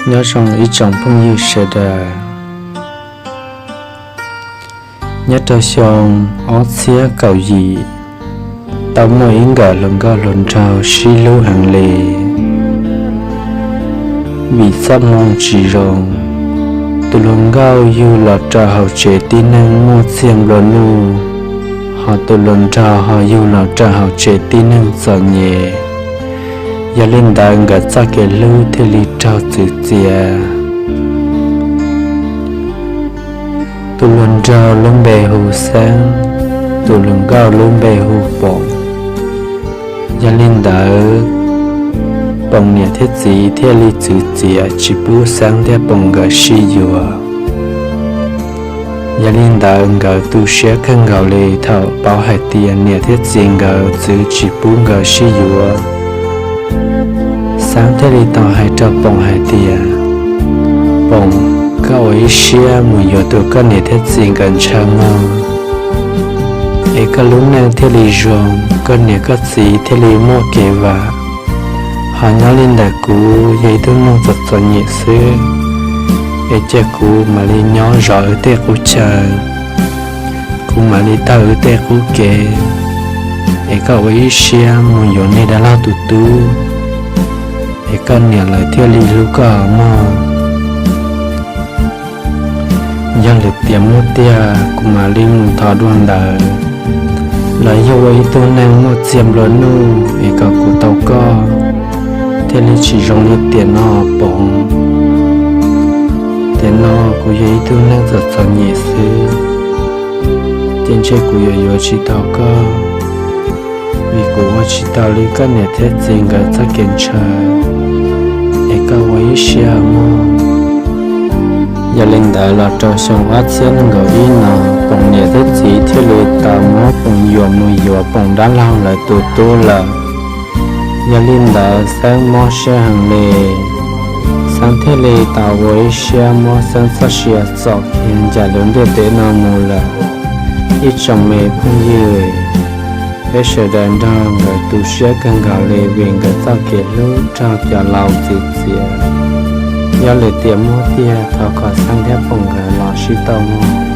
Nyob zoo ib tsoom phooj ywg sawv daws, nyob rau xyoo ob txhiab kaum yim, tau muaj ib nkawm hluas nkauj hluas nraug sib hlub heev li. Vim txoj hmoo tsis zoo, tus hluas nkauj yug los rau hauv tsev tib neeg muaj txiag nplua nuj, ho tus hluas nraug ho yug los rau hauv tsev tib neeg txom nyem. Yog li ntawd nkawd txoj kev hlub thiaj li raug txwv txiav. Tus hluas nraug lub npe hu Xeeb, tus hluas nkauj lub npe hu Poom. Yog li ntawd, Poom niam thiab txiv thiaj li txwv txiav tsis pub Xeeb thiab Poom nkawd sib yuav. Yog li ntawd nkawd tu siab kawg nkaus li thaum paub hais tias niam thiab txiv nkawd txwv tsis pub nkawd sib yuav. Xeeb thiaj li tau hais rau Poom hais tias, Poom, koj ua ib siab mus yuav tus koj niam thiab txiv nkawd ntshaw mog, es koj lub neej thiaj li zoo, koj niam koj txiv thiaj li muaj kev vam. Ho nyob li ntawm kuv yog ib tug neeg txom txom nyem xwb, es cia kuv mam li nyob zov wb tej qub chaw, kuv mam li taug wb tej qub kev, es koj ua ib siab mus yuav nej dab laug tus tub, es koj niam lawv thiaj li hlub koj mog. Yog lwm tiam muaj tiag kuv mam li mus thov dua ntawd. Los yog ua ib tug neeg muaj txiag nplua nuj es kom kuv tau koj, thiaj li tsis zoo li tiam no Poom. Tiam no kuv yog ib tug neeg txom txom nyem xwb, ces ntshe kuv yuav yuav tsis tau koj, vim kuv ua tsis tau li koj niam thiab txiv nkawd txoj kev ntshaw, es koj ua ib siab mog. Yog li ntawd los rau xyoo ob txhiab nees nkaum ib no, Poom niam thiab txiv thiaj li tau muab Poom yuam mus yuav Poom dab laug lawv tus tub lawm. Yog li ntawd Xeeb mob siab heev li, Xeeb thiaj li tau ua ib siab muab Xeeb txoj sia txom kiag ncaim lub ntiaj teb no mus lawm. Ib tsoom me phooj ywg, peb sawv daws nrog nkawd tu siab kawg nkaus li vim nkawd txoj kev hlub raug cov laus txwv txiav. Yog lwm tiam muaj tiag thov kom Xeeb thiab Poom nkawd los sib tau mog.